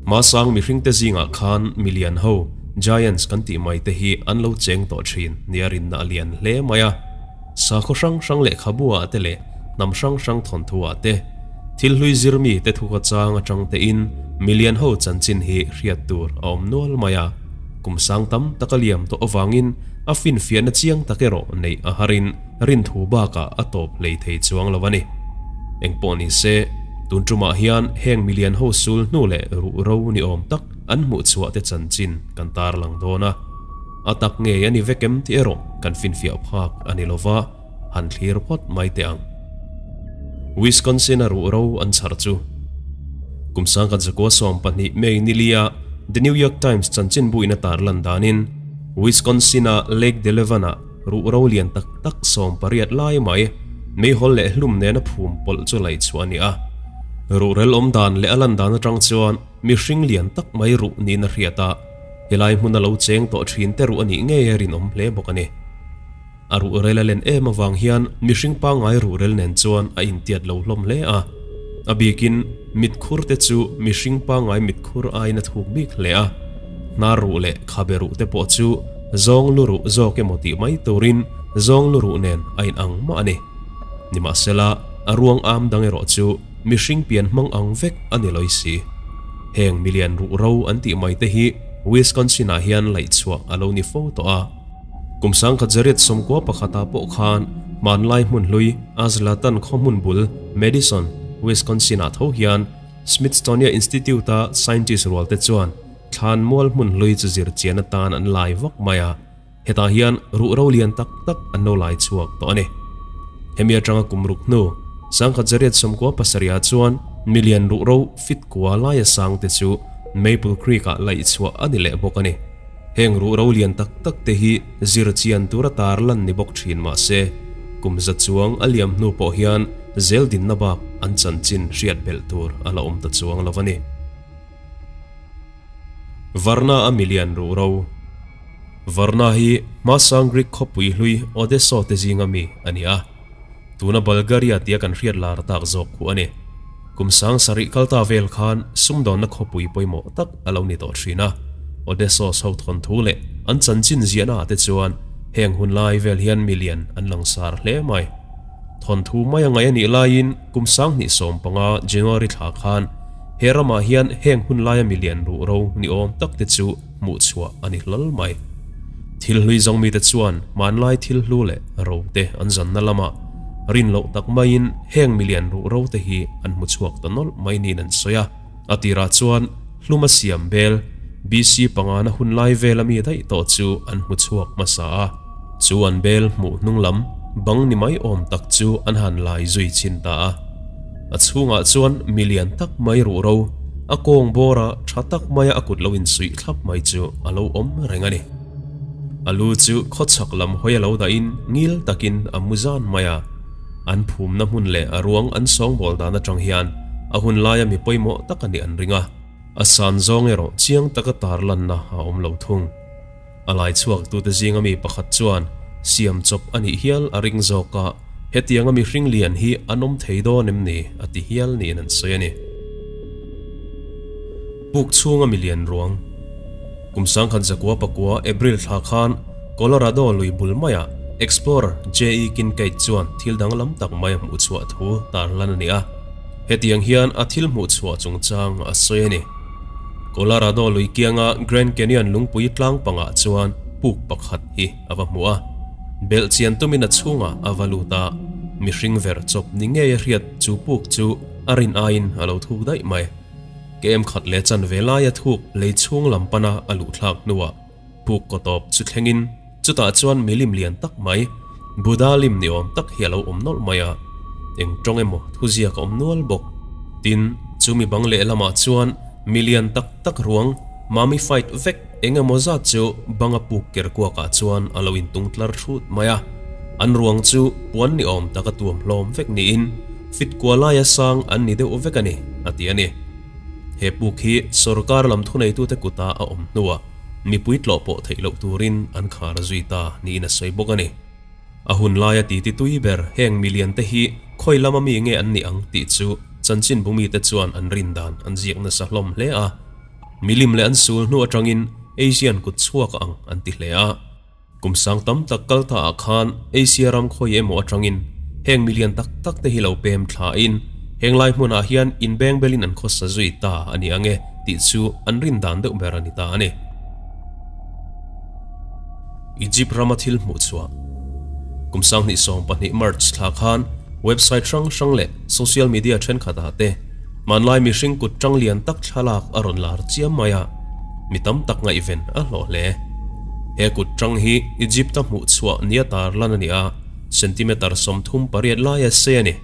Hmasang mihringte zingah khan milian ho, giants, kan tih mai te hi an lo cheng tawh thin nia rinna a lian hle mai a. Sakhaw hrang hrang lehkhabu ah te leh hnam hrang hrang thawnthu ah te, thil hlui zirmi te thuka chang atang tein milian ho chanchin hi hriat tur a awm nual mai a. Kum sang tam tak a liam tawh avangin a finfiahna chiang tak erawh neih a harin rinthu bakah a tawp hlei thei chuang lo a ni. Engpawh ni se, tun tumah hian heng milian ho sul hnu leh ruh ro ni awm tak an hmuh chhuah te chanchin kan tarlang dawn a. A tak ngei a ni vek em tih erawh kan finfiah phak a ni lova, han thlir phawt mai teh ang. Wisconsin-a ruh ro an chhar chu kum sangkhat zakua 12 May nilia The New York Times chanchinbuin a tarlan danin Wisconsin-a Lake Delavan-ah ruh ro lian tak tak 18 lai mai meihawl leh hlum nena phum pawlh chu laih chhuah a ni a. Ruhrel awm dan leh a lan dan atang chuan mihring lian tak mai ruh niin a hriat a, helai hmuna lo cheng tawh thin te ruh a nih ngei a rinawm hle bawk a ni. A ruhrel a len em avang hian mihring pangngai ruhrel nen chuan a intiat lo hlawm hle a. A bikin mitkhur te chu mihring pangngai mitkhur aiin a thuk bik hle a. Hnar ruh leh khabe ruh te pawh chu zawng lu ruh zawk emaw tih mai turin zawng lu ruh nen a inang mah a ni. Nimahsela, a ruang am dang erawh chu mihring pian hmang ang vek a ni lawi si. Heng milian ruh ro an tih mai te hi Wisconsin-ah hian laih chhuah a lo ni fo tawh a. Kum 1991 ah pawh khan hmanlai hmun hlui Azlatan khaw hmun bul Madison, Wisconsin-ah tho hian Smithsonian Institute-a scientist rual te chuan thlan mual hmun hlui chu zir chian atan an lai vak mai a, hetah hian ruh ro lian tak tak an lo lai chhuak tawh a ni. Hemi atanga kum ruk hnu 1997 ah chuan milian ruh ro fit kua laia sang te chu Maple Creek-ah laih chhuah a ni leh bawk a ni. Heng ruh ro lian tak tak te hi zir chian tura tarlan ni bawk thin mah se, kum za chuang a liam hnu pawh hian zel dinna bak an chanchin hriat belh tur a la awm ta chuang lo a ni. Varna a milian ruh ro. Varna hi hmasang Greek khawpui hlui Odesso te zinga mi a ni a. Tuna Bulgaria tia kan hriat lar tak zawk khu a ni. Kum 7000 kal ta vel khan sumdawnna khawpui pawimawh tak a lo ni tawh thin a. Odessos ho thawnthu leh an chanchin ziahna ah te chuan heng hun lai vel hian milian an langsar hle mai. Thawnthu mai a ngaih a nih laiin kum 2015 January thla khan he ramah hian heng hun laia milian ruh ro ni awm tak te chu hmuh chhuah a ni hlawl mai. Thil hlui zawng mite chuan hmanlai thil hlu leh ro te an zanna lamah rin loh tak maiin heng milian ruh ro te hi an hmu chhuak ta nawlh mai niin an sawi a. A tirah chuan hlum a siam bel BC pangana hun lai vel ami daih tawh chu an hmu chhuak hmasa a. Chu an bel hmuh hnung lam bang ni mai awm tak chu an han lai zui chin ta a. A chhungah chuan milian tak mai ruh ro a kawng bawra tha tak maia a kut lo insuih thlap mai chu a lo awm reng a ni. A lu chu khawchhak lam hawi a lo dahin ngil takin a mu zan mai a. An phumna hmun leh a ruang an sawngbawl dan atang hian a hun laia mi pawimawh tak a nih an ring a. A san zawng erawh chiang taka tarlanna a awm lo thung. A lai chhuak tute zinga mi pakhat chuan siam chawp a nih hial a ring zawk a, hetianga mihring lian hi an awm thei dawn em ni a ti hial niin an sawi a ni. Puk chhunga milian ruang. Kum 1909 April thla khan Colorado lui bul maiah Explorer J.E. Kincaid chuan thil danglam tak mai a hmuh chhuah thu tarlan a ni a. Hetiang hian a thil hmuh chhuah chungchang a sawi a ni. Colorado lui kianga Grand Canyon lungpui tlang pangah chuan puk pakhat hi a va hmu a. Belh chian tumin a chhungah a va lut a, mihring ver chawp ni ngei a hriat chu puk chu a rin aiin a lo thuk daih mai. Kem khat leh chan ve laia thuk lei chhung lam pana a luh thlak hnuah puk kaw tawp chu thlengin chutah chuan milim lian tak mai, Buddha lim ni awm tak hi a lo awm nawlh mai a, eng tawng emaw thuziak a awm nual bawk. Tin, chu mi bang lehlamah chuan milian tak tak ruang mummified vek eng emaw zat chu banga puk ker kuakah chuan a lo intung tlar thut mai a. An ruang chu puan ni awm taka tuam hlawm vek niin fit kua laia sang an ni deuh vek a ni, a ti a ni. He puk hi sorkar lam thuneitute kuta a awm hnuah mipui tlawh pawh theih loh turin an khar zui ta niin a sawi bawk a ni. A hun laia titi tui ber heng milian te hi khawi lama mi nge an nih ang tih chu chanchinbu mite chuan an rin dan an ziak nasa hlawm hle a. Milim leh an sul hnu atangin Asian kut chhuak a ang an ti hle a. Kum sang tam tak kal ta ah khan Asia ram khawi emaw atangin heng milian tak tak te hi lo pem thlain heng lai hmunah hian inbeng belin an khawsa zui ta a ni ang e tih chu an rin dan deuh ber a ni ta a ni. Egypt rama thil hmuh chhuah Kum 2020 March thla khan website hrang hrang leh social media thenkhatah te hmanlai mihring kut tang lian tak thlalak a rawn lar chiam mai a, mi tam tak ngaihven a hlawh hle. He kut tang hi Egypt-a hmuh chhuah nia tar lan a ni a, centimeter 38 laia sei a ni.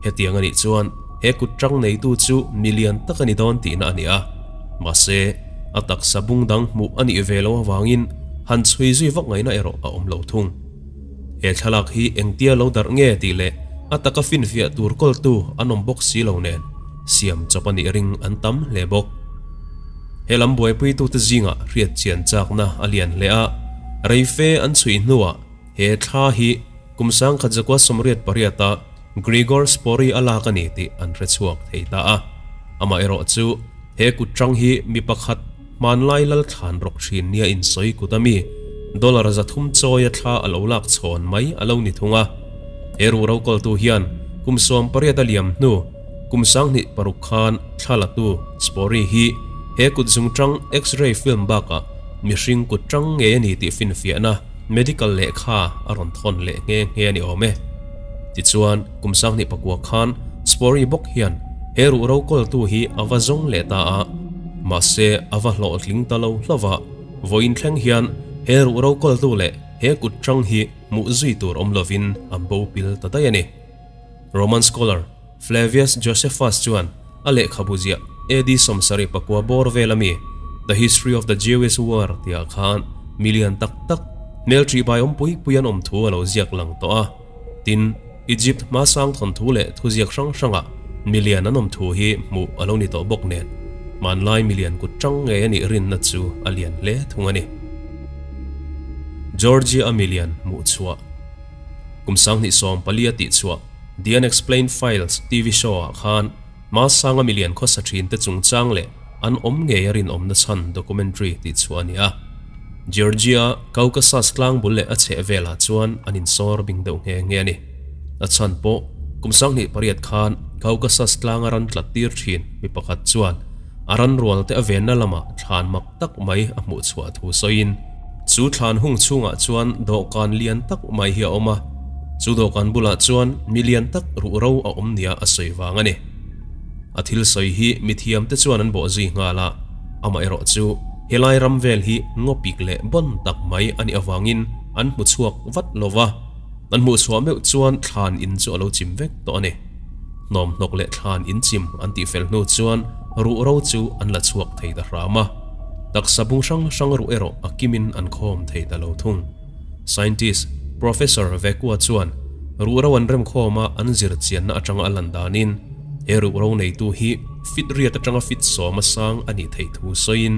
Hetiang a nih chuan he kut tang neitu chu mi lian tak a ni dawn tihna a ni a, mahse a taksa bung dang hmuh a nih ve loh avangin han chhui zui vak ngaihna erawh a awm lo thung. He thlalak hi engtia lo darh nge tih leh a taka finfiah tur kawltu an awm bawk si lo nen siam chawp a nih ring an tam hle bawk. He lam buaipuitute zingah hriat chian chakna a lian hle a, reife an chhui hnuah he thla hi kum 1988-a Grigor Spori a lak a ni tih an hre chhuak thei ta a. Amaherawhchu he kut tang hi mi pakhat Hmanlai Lalthlan rawk thin nia insawi kut ami dollar 300 chawia thla a lo lak chhawn mai a lo ni thung a. He ruh rokawltu hian kum 18 a liam hnu kum 2006 khan thla latu Spori hi he kut zungtang X-ray film bakah mihring kut tang ngei a ni tih finfiahna medical lehkha a rawn thawn leh nghe nghe a ni awm e. Tichuan kum 2009 khan Spori bawk hian he ruh rokawltu hi a va zawng leh ta a. Mahse a va hlawhtling ta lo hlauh a, vawiin thleng hian he ruh rokawltu leh he kut tang hi hmuh zui tur awm lovin a bo pil ta daih a ni. Roman scholar Flavius Josephus chuan a lehkhabu ziah AD 79 bawr vel ami The History of the Jewish War tihah khan milian tak tak hmel ṭihbai awm pui pui an awm thu a lo ziak lang tawh a. Tin, Egypt hmasang thawnthu leh thuziak hrang hrangah milian an awm thu hi hmuh a lo ni tawh bawk nen, hmanlai milian kut tang ngei a nih rinna chu a lian hle thung a ni. Georgia-a milian hmuh chhuah Kum 2014 a tih chhuah The Unexplained Files TV show-ah khan hmasanga milian khawsa thinte chungchang leh an awm ngei a rinawmna chhan documentary tih chhuah a ni a. Georgia, Caucasus tlang bul leh a chheh velah chuan an insawr bing deuh nghe nghe a ni. A chhan pawh kum 2008 khan Caucasus tlanga ran tlat tir thin mi pakhat chuan a ran rual te a venna lamah thlan mak tak mai a hmuh chhuah thu sawiin chu thlan hung chhungah chuan dawhkan lian tak mai hi a awm a, chu dawhkan bulah chuan mi lian tak ruh ro a awm nia a sawi vang a ni. A thil sawi hi mithiam te chuan an bawh zui nghal a, amaherawh chu helai ram vel hi ngawpik leh bawn tak mai a nih avangin an hmu chhuak vat lo va, an hmuh chhuah meuh chuan thlan in chu a lo chim vek tawh a ni. Hnawmhnawk leh thlan in chim an tih fel hnu chuan ruh ro chu an la chhuak thei ta hram a, taksa bung hrang hrang ruh erawh a kimin an khawm thei ta lo thung. Scientist Professor Vekua chuan ruh ro an remkhawm a an zir chianna atanga a lan danin he ruh ro neitu hi fit riat atanga fit 10 a sang a nih theih thu sawiin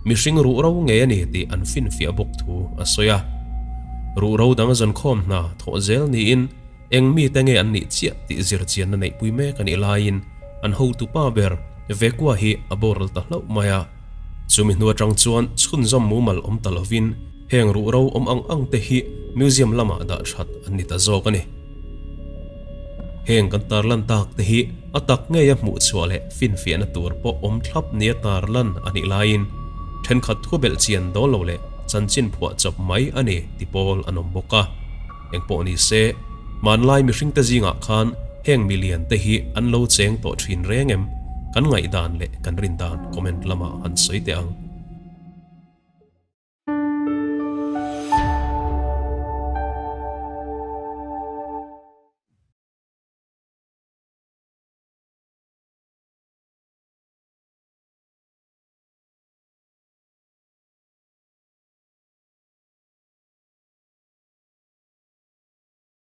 mihring ruh ro ngei a ni tih an finfiah bawk thu a sawi a. Ruh ro dang zawnkhawm hna thawh zel niin eng mite nge an nih chiah tih zir chianna neihpui mek a nih laiin an hotupa ber Vekua hi a boral ta hlauh mai a. Chumi hnu atang chuan chhunzawm mumal awm ta lovin heng ruh ro awm ang ang te hi museum lamah dah that an ni ta zawk a ni. Heng kan tarlan tak te hi a tak ngei a hmuh chhuah leh finfiahna tur pawh awm thlap nia tarlan a nih laiin thenkhat thu belh chian dawl lo leh chanchin phuah chawp mai a ni ti pawl an awm bawk a. Engpawh ni se, hmanlai mihring te zingah khan heng milian te hi an lo cheng tawh thin reng em? Kan ngaihdan leh kan rin dan comment lamah han sawi teh ang.